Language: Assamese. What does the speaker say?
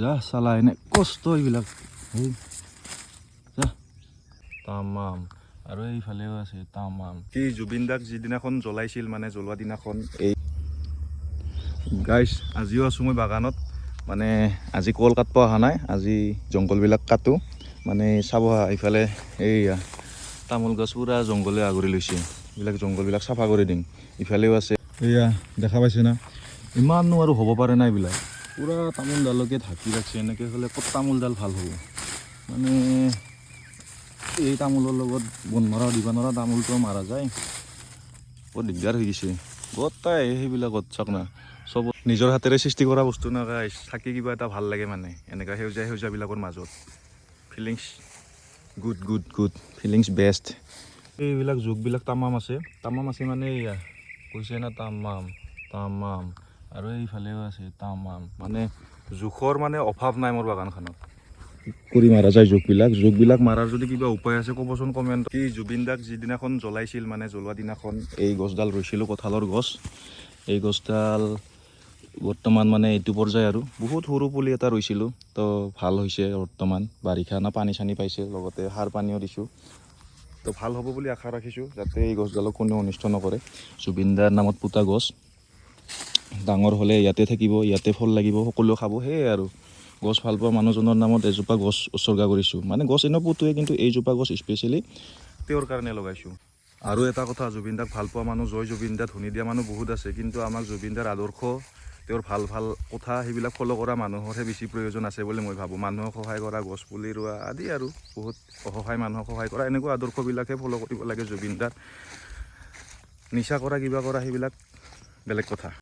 যা চালা, এনে কষ্ট এইবিলাক। এই যা, তামাম। আৰু এইফালেও আছে তামাম। কি জুবিন দাক যিদিনাখন জ্বলাইছিল, মানে জ্বলোৱা দিনাখন। এই গাইছ, আজিও আছোঁ মই বাগানত। মানে আজি কল কাটিব অহা নাই, আজি জংঘলবিলাক কাটো। মানে চাব আহা, এইফালে এইয়া তামোল গছ পূৰা জংঘলে আগুৰি লৈছে। এইবিলাক জংঘলবিলাক চাফা কৰি দিম। ইফালেও আছে, এয়া দেখা পাইছে না? ইমাননো আৰু হ'ব পাৰে না? এইবিলাক পূৰা তামোলডালকে ঢাকি ৰাখছে। এনেকৈ হ'লে ক'ত তামোলডাল ভাল হ'ব? মানে এই তামোলৰ লগত বন মৰাও দিব নোৱাৰা, তামোলটোও মাৰা যায়। বৰ দিগদাৰ হৈ গৈছে গোটাই সেইবিলাকত। চাওক না, চব নিজৰ হাতেৰে সৃষ্টি কৰা বস্তু না গাইছ, থাকি কিবা এটা ভাল লাগে। মানে এনেকুৱা সেউজীয়া সেউজীয়াবিলাকৰ মাজত feelings good, good, good feelings, best. এইবিলাক জোকবিলাক তামাম আছে, তামাম আছে। মানে এইয়া কৈছে না, তামাম তামাম। আৰু এইফালেও আছে তামাম। মানে জোকৰ মানে অভাৱ নাই মোৰ বাগানখনত। কৰি মাৰা যায় জোকবিলাক। জোকবিলাক মাৰাৰ যদি কিবা উপায় আছে, ক'বচোন কমেণ্ট। কি জুবিন দাক যিদিনাখন জ্বলাইছিল, মানে জ্বলোৱা দিনাখন এই গছডাল ৰুইছিলোঁ, কঁঠালৰ গছ। এই গছডাল বৰ্তমান মানে এইটো পৰ্যায় আৰু বহুত সৰু পুলি এটা ৰুইছিলোঁ, তো ভাল হৈছে বৰ্তমান। বাৰিষা না, পানী চানী পাইছে, লগতে সাৰ পানীও দিছোঁ, তো ভাল হ'ব বুলি আশা ৰাখিছোঁ, যাতে এই গছডালক কোনেও অনিষ্ট নকৰে। জুবিন দাৰ নামত পোতা গছ, ডাঙৰ হ'লে ইয়াতে থাকিব, ইয়াতে ফল লাগিব, সকলোৱে খাব, সেয়াই আৰু। গছ ভাল পোৱা মানুহজনৰ নামত এজোপা গছ উৎসৰ্গা কৰিছোঁ। মানে গছ এনেও পুতোৱে, কিন্তু এইজোপা গছ স্পেচিয়েলি তেওঁৰ কাৰণে লগাইছোঁ। আৰু এটা কথা, জুবিন দাক ভাল পোৱা মানুহ, জয় জুবিন দা ধ্বনি দিয়া মানুহ বহুত আছে, কিন্তু আমাক জুবিন দাৰ আদৰ্শ, তেওঁৰ ভাল ভাল কথা, সেইবিলাক ফ'ল' কৰা মানুহৰহে বেছি প্ৰয়োজন আছে বুলি মই ভাবোঁ। মানুহক সহায় কৰা, গছ পুলি ৰোৱা আদি আৰু বহুত অসহায় মানুহক সহায় কৰা, এনেকুৱা আদৰ্শবিলাকহে ফ'ল' কৰিব লাগে জুবিন দাৰ। নিচা কৰা, কিবা কৰা, সেইবিলাক বেলেগ কথা।